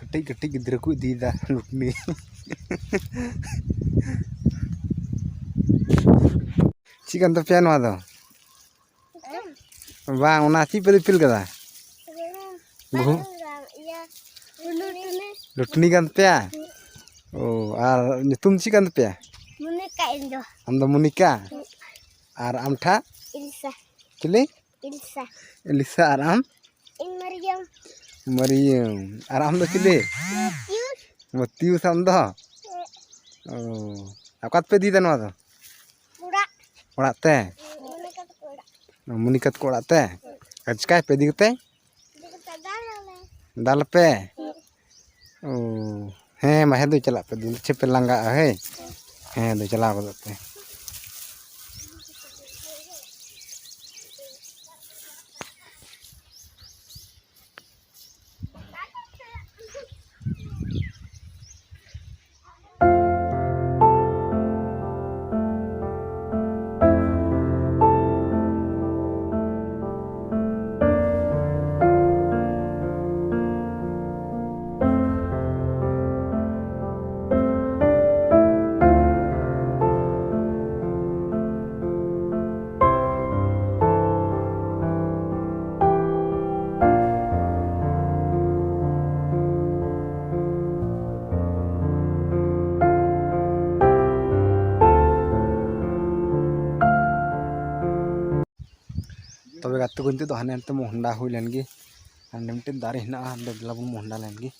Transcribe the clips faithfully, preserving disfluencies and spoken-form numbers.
ᱠᱟᱹᱴᱤᱡ ᱠᱟᱹᱴᱤᱡ ᱜᱤᱫᱽᱨᱟᱹ ᱠᱚ ᱤᱫᱤᱭᱮᱫᱟ ᱞᱩᱴᱱᱤ᱾ ᱪᱮᱫ ᱠᱟᱱ ᱛᱟᱯᱮᱭᱟ ᱱᱚᱣᱟ ᱫᱚ? ᱵᱟᱝ, ᱚᱱᱟ ᱪᱮᱫ ᱯᱮ ᱫᱤᱯᱤᱞ ᱠᱟᱫᱟ? ᱜᱩᱦᱩᱢ? ᱤᱭᱟᱹ, ᱞᱩᱴᱱᱤ᱾ ᱞᱩᱴᱱᱤ ᱠᱟᱱ ᱛᱟᱯᱮᱭᱟ? ᱚ, ᱟᱨ ᱧᱩᱛᱩᱢ ᱪᱮᱫ ᱠᱟᱱ ᱛᱟᱯᱮᱭᱟ? ᱢᱚᱱᱤᱠᱟ ᱤᱧ ᱫᱚ᱾ ᱟᱢ ᱫᱚ ᱢᱚᱱᱤᱠᱟ? ᱟᱨ ᱟᱢ ᱴᱷᱟ? ᱤᱞᱥᱟ᱾ ᱪᱤᱞᱤ? ᱤᱞᱥᱟ᱾ ᱤᱞᱥᱟ, ᱟᱨ ᱟᱢ? ᱤᱧ ᱢᱟᱨᱤᱭᱟᱢ᱾ ᱢᱟᱨᱤᱭᱟᱢ᱾ ᱟᱨ ᱟᱢ ᱫᱚ ᱪᱤᱞᱤ? ᱢᱟᱛᱤᱭᱩᱥ᱾ ᱢᱟᱛᱤᱭᱩᱥ ᱟᱢ ᱫᱚ? ᱚ, ᱚᱠᱟ ᱛᱮᱯᱮ ᱤᱫᱤᱭᱮᱫᱟ ᱱᱚᱣᱟ ᱫᱚ? ᱚᱲᱟᱜ᱾ ᱚᱲᱟᱜ ᱛᱮ? ᱢᱚᱱᱤᱠᱟ ᱛᱟᱠᱚ ᱚᱲᱟᱜ᱾ ᱢᱚᱱᱤᱠᱟ ᱛᱟᱠᱚ ᱚᱲᱟᱜ ᱛᱮ? ᱟᱨ ᱪᱤᱠᱟᱹᱭᱟᱯᱮ ᱤᱫᱤ ᱠᱟᱛᱮ? ᱤᱫᱤ ᱠᱟᱛᱮ ᱫᱟᱞ ᱟᱞᱮ᱾ ᱫᱟᱞ ᱟᱯᱮ? ᱚ, ᱦᱮᱸ, ᱢᱟ, ᱦᱮᱸ, ᱫᱩ ᱪᱟᱞᱟᱜ ᱯᱮ, ᱫᱩ ᱪᱮᱫ ᱯᱮ ᱞᱟᱸᱜᱟᱜᱼᱟ, ᱦᱮᱸ? ᱦᱮᱸ, ᱫᱩ ᱪᱟᱞᱟᱣ ᱜᱚᱫᱚᱜ ᱯᱮ᱾ ᱛᱚᱵᱮ ᱜᱟᱛᱮ ᱠᱚ, ᱱᱤᱛᱚᱜ ᱫᱚ ᱦᱟᱱᱮ ᱦᱟᱱᱛᱮ ᱢᱚᱦᱰᱟ ᱦᱩᱭ ᱞᱮᱱ ᱜᱮ᱾ ᱦᱟᱸᱰᱮ ᱢᱤᱫᱴᱮᱱ ᱫᱟᱨᱮ ᱦᱮᱱᱟᱜᱼᱟ, ᱦᱟᱸᱰᱮ ᱫᱮᱞᱟ ᱵᱚᱱ ᱢᱚᱦᱰᱟ ᱞᱮᱱ ᱜᱮ᱾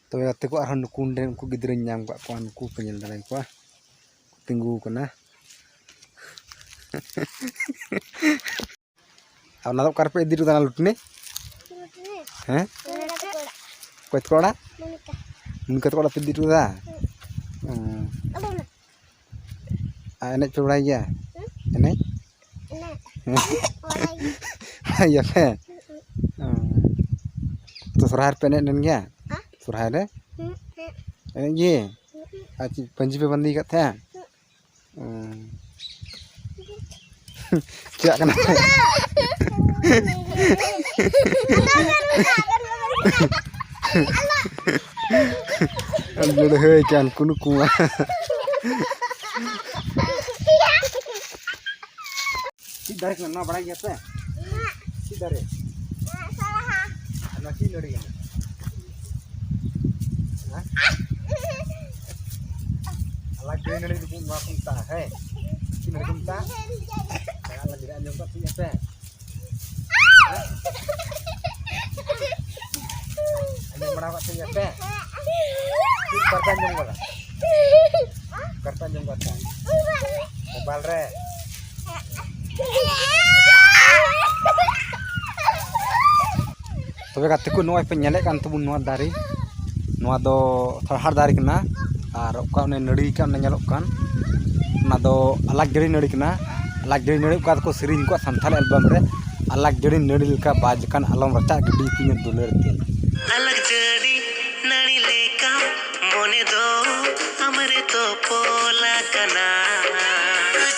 ᱛᱚᱵᱮ ᱜᱟᱛᱮ ᱠᱚ, ᱟᱨᱦᱚᱸ ᱱᱩᱠᱩ ᱱᱚᱸᱰᱮ ᱩᱱᱠᱩ ᱜᱤᱫᱽᱨᱟᱹᱧ ᱧᱟᱢ ᱠᱟᱜ ᱠᱚᱣᱟ, ᱱᱩᱠᱩ ᱯᱮ ᱧᱮᱞ ᱫᱟᱲᱮᱭᱟᱠᱚᱣᱟ, ᱛᱤᱸᱜᱩ ᱟᱠᱟᱱᱟ᱾ ᱟᱨ ᱚᱱᱟ ᱫᱚ ᱚᱠᱟ ᱨᱮᱯᱮ ᱤᱫᱤ ᱦᱚᱴᱚ ᱠᱟᱫᱟ ᱞᱩᱴᱱᱤ? ᱞᱩᱴᱱᱤ᱾ ᱦᱮᱸ? ᱢᱚᱱᱤᱠᱟ ᱛᱟᱠᱚ ᱚᱲᱟᱜ᱾ ᱚᱠᱚᱭ ᱛᱟᱠᱚ ᱚᱲᱟᱜ? ᱢᱚᱱᱤᱠᱟ᱾ ᱢᱚᱱᱤᱠᱟ ᱛᱟᱠᱚ ᱚᱲᱟᱜ ᱯᱮ ᱤᱫᱤ ᱦᱚᱴᱚ ᱠᱟᱫᱟ? ᱦᱮᱸ᱾ ᱚ᱾ ᱟᱫᱚ ᱚᱱᱟ ᱟᱨ ᱮᱱᱮᱡ ᱯᱮ ᱵᱟᱲᱟᱭ ᱜᱮᱭᱟ? ᱦᱮᱸ? ᱮᱱᱮᱡ? ᱮᱱᱮᱡ᱾ ᱦᱮᱸ᱾ ᱵᱟᱲᱟᱭ ᱜᱮ᱾ ᱵᱟᱲᱟᱭ ᱜᱮᱭᱟ ᱯᱮ? ᱦᱮᱸ᱾ ᱚ᱾ ᱛᱚ, ᱥᱚᱨᱦᱟᱭ ᱨᱮᱯᱮ ᱮᱱᱮᱡ ᱞᱮᱱ ᱜᱮᱭᱟ? ᱦᱮᱸ? ᱥᱚᱨᱦᱟᱭ ᱨᱮ? ᱦᱮᱸ, ᱦᱮᱸ᱾ ᱮᱱᱮᱡ ᱜᱮ? ᱦᱮᱸ᱾ ᱟᱨ ᱪᱮᱫ, ᱯᱟᱹᱧᱪᱤ ᱯᱮ ᱵᱟᱸᱫᱮ ᱟᱠᱟᱫ ᱛᱟᱦᱮᱸᱫ? ᱦᱮᱸ᱾ ᱚ᱾ ᱪᱮᱫ ᱠᱟᱱᱟ? ᱞᱟᱹᱲᱦᱟᱹᱭ ᱠᱟᱱ ᱠᱩᱱᱩ ᱠᱩᱣᱟ᱾ ᱪᱮᱫ ᱫᱟᱨᱮ ᱠᱟᱱᱟ ᱱᱚᱣᱟ, ᱵᱟᱲᱟᱭ ᱜᱮᱭᱟ ᱯᱮ? ᱪᱮᱫ ᱫᱟᱨᱮ? ᱟᱨ ᱱᱚᱣᱟ ᱪᱮᱫ ᱱᱟᱹᱲᱤ ᱠᱟᱱᱟ? ᱦᱮᱸ? ᱟᱞᱟᱜ ᱜᱮ ᱱᱟᱹᱲᱤ ᱫᱚ ᱱᱚᱣᱟ ᱠᱚ ᱢᱮᱛᱟᱜᱼᱟ, ᱦᱮᱸ? ᱪᱮᱫ ᱱᱟᱹᱲᱤ ᱠᱚ ᱢᱮᱛᱟᱜᱼᱟ? ᱦᱮᱸ, ᱟᱞᱟᱜ ᱜᱮ ᱟᱸᱡᱚᱢ ᱠᱟᱜ ᱛᱤᱧᱟ ᱯᱮ? ᱟᱸᱡᱚᱢ ᱵᱟᱲᱟ ᱠᱟᱜ ᱛᱤᱧᱟ ᱯᱮ? ᱪᱮᱫ ᱚᱠᱟᱨᱮ ᱯᱮ ᱟᱸᱡᱚᱢ ᱠᱟᱫᱟ? ᱚᱠᱟᱨᱮ ᱯᱮ ᱟᱸᱡᱚᱢ ᱠᱟᱫ ᱛᱟᱦᱮᱸ? ᱢᱳᱵᱟᱭᱤᱞ ᱨᱮ? ᱛᱚᱵᱮ ᱜᱟᱛᱮ ᱠᱚ, ᱱᱚᱜᱼᱚᱭ ᱯᱮ ᱧᱮᱞᱮᱫ ᱠᱟᱱ ᱛᱟᱵᱚᱱ ᱱᱚᱣᱟ ᱫᱟᱨᱮ, ᱱᱚᱣᱟ ᱫᱚ ᱛᱷᱚᱲᱦᱟᱲ ᱫᱟᱨᱮ ᱠᱟᱱᱟ᱾ ᱟᱨ ᱚᱠᱟ ᱚᱱᱮ ᱱᱟᱹᱲᱤ ᱠᱟᱱ, ᱚᱱᱮ ᱧᱮᱞᱚᱜ ᱠᱟᱱ, ᱚᱱᱟ ᱫᱚ ᱟᱞᱟᱠ ᱡᱟᱹᱲᱤ ᱱᱟᱹᱲᱤ ᱠᱟᱱᱟ᱾ ᱟᱞᱟᱠ ᱡᱟᱹᱲᱤ ᱱᱟᱹᱲᱤ ᱚᱠᱟ ᱫᱚᱠᱚ ᱥᱮᱨᱮᱧ ᱠᱚᱣᱟ ᱥᱟᱱᱛᱟᱲ ᱮᱞᱵᱟᱢ ᱨᱮ, ᱟᱞᱟᱠ ᱡᱟᱹᱲᱤ ᱱᱟᱹᱲᱤ ᱞᱮᱠᱟ ᱵᱟᱡᱽ ᱠᱟᱱ, ᱟᱞᱚᱢ ᱨᱟᱪᱟᱜ ᱜᱤᱰᱤ ᱛᱤᱧᱟᱹ ᱫᱩᱞᱟᱹᱲ ᱛᱮ᱾ ᱟᱞᱟᱠ ᱡᱟᱹᱲᱤ ᱱᱟᱹᱲᱤ ᱞᱮᱠᱟ ᱢᱚᱱᱮ ᱫᱚ ᱟᱢᱨᱮ ᱛᱚᱯᱚᱞ ᱟᱠᱟᱱᱟ᱾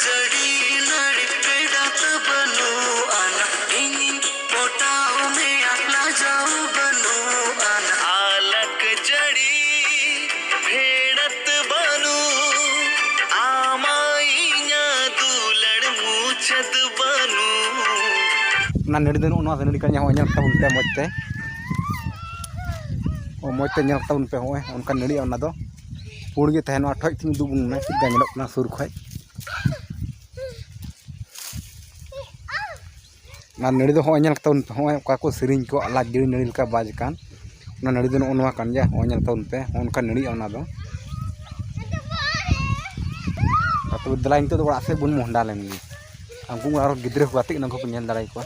ᱡᱟᱹᱲᱤ ᱱᱟᱹᱲᱤ ᱯᱮᱲᱟ ᱫᱚ ᱵᱟᱹᱱᱩᱜ ᱟᱱᱟ, ᱤᱧᱤᱧ ᱯᱚᱴᱟᱣ ᱢᱮᱭᱟ ᱞᱟᱡᱟᱣ ᱵᱟᱹᱱᱩᱜ ᱟᱱᱟ᱾ ᱟᱞᱟᱠ ᱡᱟᱹᱲᱤ ᱯᱷᱮᱰᱟᱛ ᱵᱟᱹᱱᱩᱜ, ᱟᱢᱟᱜ ᱤᱧᱟᱹᱜ ᱫᱩᱞᱟᱹᱲ ᱢᱩᱪᱟᱹᱫ ᱵᱟᱹᱱᱩᱜ᱾ ᱚᱱᱟ ᱱᱟᱹᱲᱤ ᱫᱚ ᱱᱚᱜᱼᱚ ᱱᱚᱣᱟ ᱱᱟᱹᱲᱤ ᱠᱟᱱᱟ, ᱦᱚᱸᱜᱼᱚᱭ ᱧᱮᱞ ᱛᱟᱵᱚᱱ ᱯᱮ ᱢᱚᱡᱽ ᱛᱮ᱾ ᱚ, ᱢᱚᱡᱽ ᱛᱮ ᱧᱮᱞ ᱛᱟᱵᱚᱱ ᱯᱮ, ᱦᱚᱸᱜᱼᱚᱭ ᱚᱱᱠᱟ ᱱᱟᱹᱲᱤᱜᱼᱟ ᱚᱱᱟ ᱫᱚ᱾ ᱯᱩᱸᱰ ᱜᱮ ᱛᱟᱦᱮᱱᱟ᱾ ᱴᱷᱚᱡ ᱛᱤᱧ ᱩᱫᱩᱜ ᱟᱵᱚᱱ ᱢᱮ, ᱪᱮᱫ ᱞᱮᱠᱟ ᱧᱮᱞᱚᱜ ᱠᱟᱱᱟ ᱥᱩᱨ ᱠᱷᱚᱡ᱾ ᱟᱨ ᱱᱟᱹᱲᱤ ᱫᱚ ᱦᱚᱸᱜᱼᱚᱭ ᱧᱮᱞ ᱛᱟᱵᱚᱱ ᱯᱮ, ᱦᱚᱸᱜᱼᱚᱭ ᱚᱠᱟ ᱠᱚ ᱥᱮᱨᱮᱧ ᱠᱚ ᱟᱞᱟᱠ ᱡᱟᱹᱲᱤ ᱱᱟᱹᱲᱤ ᱞᱮᱠᱟ ᱵᱟᱡᱽ ᱠᱟᱱ, ᱚᱱᱟ ᱱᱟᱹᱲᱤ ᱫᱚ ᱱᱚᱜᱼᱚ ᱱᱚᱣᱟ ᱠᱟᱱ ᱜᱮᱭᱟ᱾ ᱦᱚᱸᱜᱼᱚᱭ ᱧᱮᱞ ᱛᱟᱵᱚᱱ ᱯᱮ, ᱦᱚᱸᱜᱼᱚ ᱱᱚᱝᱠᱟ ᱱᱟᱹᱲᱤᱜᱼᱟ ᱚᱱᱟ ᱫᱚ᱾ ᱟᱨ ᱛᱚᱵᱮ ᱫᱮᱞᱟ ᱱᱤᱛᱚᱜ ᱫᱚ ᱚᱲᱟᱜ ᱥᱮᱫ ᱵᱚᱱ ᱢᱚᱦᱰᱟ ᱞᱮᱱ ᱜᱮ᱾ ᱩᱱᱠᱩ ᱟᱨᱚ ᱜᱤᱫᱽᱨᱟᱹ ᱠᱚ ᱜᱟᱛᱮᱜ ᱠᱟᱱᱟ, ᱩᱱᱠᱩ ᱯᱮ ᱧᱮᱞ ᱫᱟᱲᱮᱭᱟᱠᱚᱣᱟ᱾